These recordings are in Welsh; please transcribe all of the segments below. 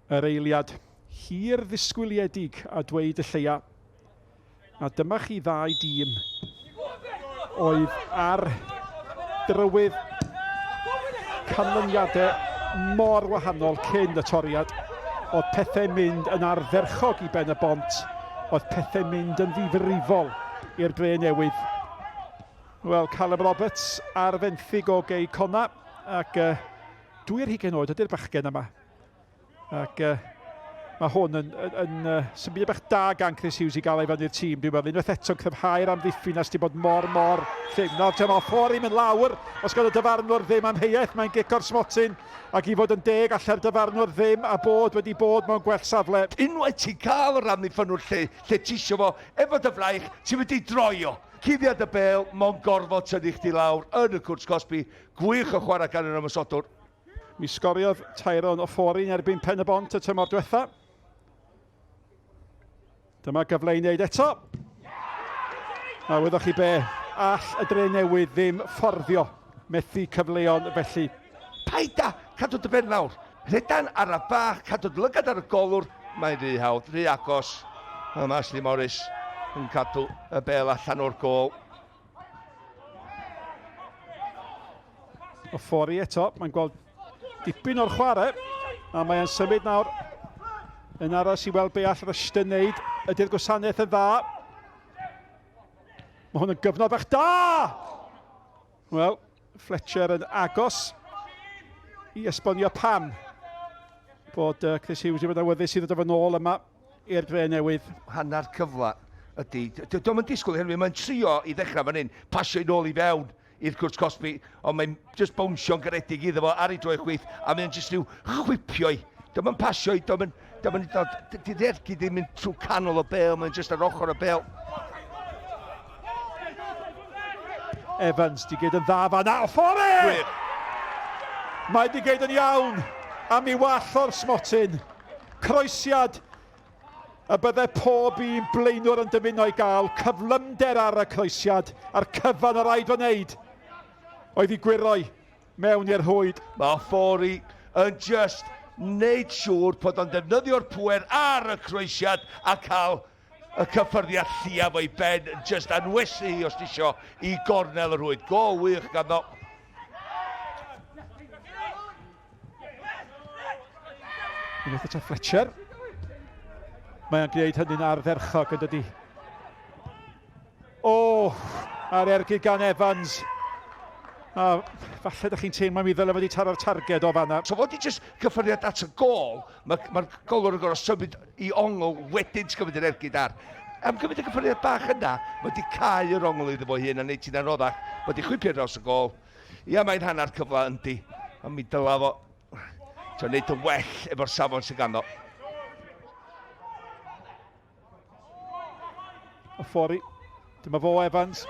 Yr eiliad hir ddisgwyliedig a dweud y lleia. A dyma chi ddau dîm oedd ar drywydd canlyniadau mor wahanol cyn y toriad. Oedd pethau'n mynd yn ardderchog i Ben y Bont, oedd pethau'n mynd yn ddifrifol i'r Dre Newydd. Wel, Callum Roberts ar fenthyg o Gei Conna, ac uh, 22 oed ydy'r bachgen yma. Ac uh, mae hwn yn, yn, yn uh, symudiad bach da gan Chris Hughes i gael ei fyny'r tîm, dwi'n meddwl. Unwaith eto'n cryfhau'r amddiffyn as di bod mor, mor llym. Nawr Jamal Fori mynd lawr, os gan y dyfarnwr ddim amheuaeth, mae'n gic o'r smotyn, ac i fod yn deg, allai'r dyfarnwr ddim a bod wedi bod mewn gwell safle. Unwaith ti'n cael yr amddiffynwr lle, lle ti isio fo, efo dy fraich, ti'n mynd i droi o. Cuddiad y bêl, mae'n gorfod tynnu chdi lawr yn y cwrt cosbi. Gwych o chwarae gan yr ymosodwr. Mi sgoriodd Tyrone Ofori yn erbyn Pen y Bont y tymor diwetha. Dyma gyfle i wneud eto. A wyddoch chi be, all y dre newydd ddim fforddio methu cyfleon felly. Paid â cadw dy ben lawr. Rhedan ar y bach, cadw dy lygad ar y golwr. Mae'n rhy hawdd, rhy agos. Mae Ashley Morris yn cadw y bel allan o'r gôl. Ofori eto, mae'n gweld dipyn o'r chwarae, a mae'n symud nawr yn aros i weld be all Rushton wneud. Ydy'r gwasanaeth yn dda? Mae hwn yn gyfnod bach da! Wel, Fletcher yn agos i esbonio pam bod Chris Hughes wedi bod yn awyddus i ddod o fy nôl yma i'r dre newydd. Hanner cyfle ydy. Dwi'n yn disgwyl hynny, mae'n trio i ddechrau fan hyn, pasio i nôl i fewn i'r cwrt cosbi, ond mae'n just bownsio'n garedig iddo fo ar ei droed chwith, a mae'n just rhyw chwipio i. Dwi'n yn pasio i, dwi'n yn, dydy'r ergyd ddim yn trwy canol y bel, mae'n just ar ochr y bel. Evans, di gyd yn dda fan a Fore! Mae di gyd yn iawn am i wall o'r smotyn. Croesiad y bydde pob un blaenwr yn dymuno ei gael, cyflymder ar y croesiad, a'r cyfan o raid fo wneud oedd i gwiroi mewn i'r rhwyd. Mae Ofori yn just wneud siŵr bod o'n defnyddio'r pŵer ar y croesiad a cael y cyffyrddiad lleiaf o'i ben, just anwesu hi os ti isio i gornel y rhwyd. Gol wych ganddo. Unwaith eto Fletcher. Mae o'n gwneud hynny'n ardderchog yn dydi. O, oh, a'r ergyd gan Evans. A falle ydych chi'n teimlo mi ddyle fod i taro'r targed o fanna. So fod i just cyffyrddiad at y gol, mae'r ma golwr yn gorfod symud i ongl wedyn ti'n gymryd yr ergyd ar. Am gymryd y cyffyrddiad bach yna, mae wedi cau yr ongl iddo fo hun a neud ti'n anoddach. Mae wedi chwipio draws y gol. Ia, mae'n hanner cyfle yndi, ond mi dyla fo ti'n neud yn well efo'r safon sydd ganddo. Ofori. Dyma fo Evans.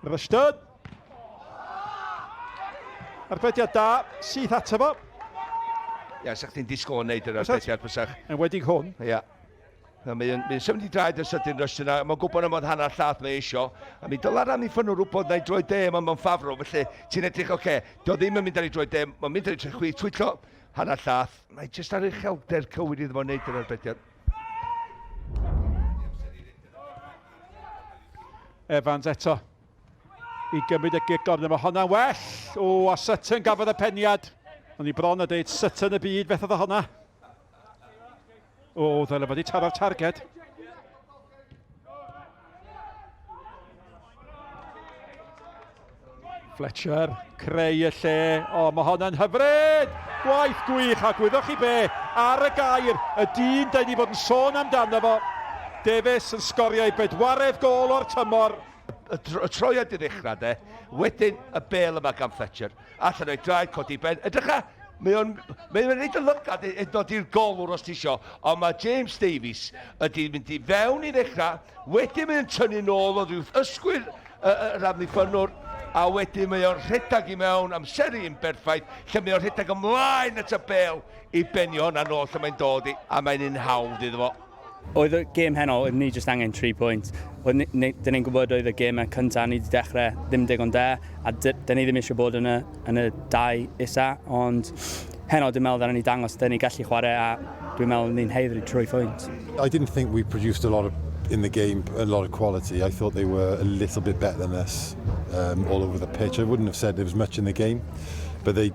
Rushton. Arbediad da, syth ato fo. Ia, sa chdi'n disgwyl yn neud yr arbediad bysach. Yn wedig hwn. Ia. Na, mae'n mae symud i draed yn sydyn Rushton a mae'n gwybod am fod hanner llath mae eisio. A mi dyla'r amddiffynnwr wybod na i droi de, mae'n mewn ffafro, felly ti'n edrych, oce, okay, dio ddim yn mynd ar ei droi de, mae'n mynd ar ei droi chwith, twyllo, hanner llath. Mae jyst ar uchelder cywir iddo fo wneud yr arbediad. Evans eto i gymryd y gic gornel. Mae hwnna'n well. O, a Sutton gafodd y peniad. O'n i bron a deud Sutton y byd, beth oedd hwnna? O, ddyle fod i taro'r targed. Fletcher, creu y lle. O, mae hwnna'n hyfryd! Gwaith gwych, a gwyddoch chi be, ar y gair, y dyn da ni bod yn sôn amdano fo, Davies yn sgorio ei bedwaredd gôl o'r tymor. Y, y troiad i ddechrau, de. Wedyn y bel yma gan Fletcher. Allan o'i draed, codi ben. Edrycha, mae o'n mae o'n neud y lygad yn dod i'r golwr os ti isio, ond mae James Davies ydy mynd i fewn i ddechrau, wedyn mae o'n tynnu nôl o wrth ysgwydd yr amddiffynnwr, a wedyn mae o'n rhedeg i mewn, amseru yn berffaith, lle mae o'n rhedeg ymlaen at y bel i benio hwnna nôl lle mae'n dod i, a mae'n un hawdd iddo fo. Oedd y gêm heno, oedd ni jyst angen 3 pwynt. Oedd ni, ni, dyn ni'n gwybod oedd y gêm cyntaf ni wedi dechrau ddim digon da, a dyn ni ddim eisiau bod yn y dau isa, ond heno dwi'n meddwl dyn ni dangos dyn ni gallu chwarae a dwi'n meddwl ni'n haeddu 3 pwynt. I didn't think we produced a lot of in the game, a lot of quality. I thought they were a little bit better than us all over the pitch. I wouldn't have said there was much in the game, but they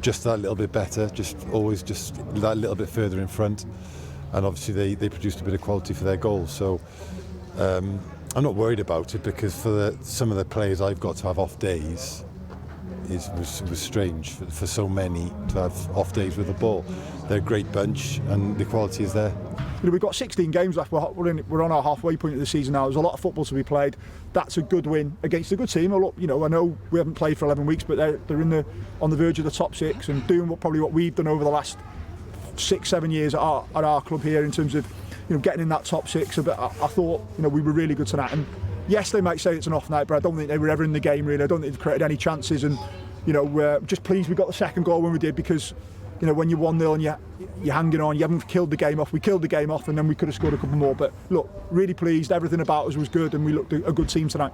just that little bit better, just always just that little bit further in front. And obviously they produced a bit of quality for their goals. So I'm not worried about it because for some of the players I've got to have off days was strange for so many to have off days with the ball. They're a great bunch and the quality is there. We've got 16 games left. We're on our halfway point of the season now. There's a lot of football to be played. That's a good win against a good team. I know we haven't played for 11 weeks, but they're in the on the verge of the top six and doing probably what we've done over the last 6, 7 years at our club here in terms of getting in that top six. But I thought we were really good tonight. And yes, they might say it's an off night, but I don't think they were ever in the game, really. I don't think they've created any chances. And just pleased we got the second goal when we did because when you're 1-0 and you're hanging on, you haven't killed the game off. We killed the game off and then we could have scored a couple more. But look, really pleased. Everything about us was good and we looked a good team tonight.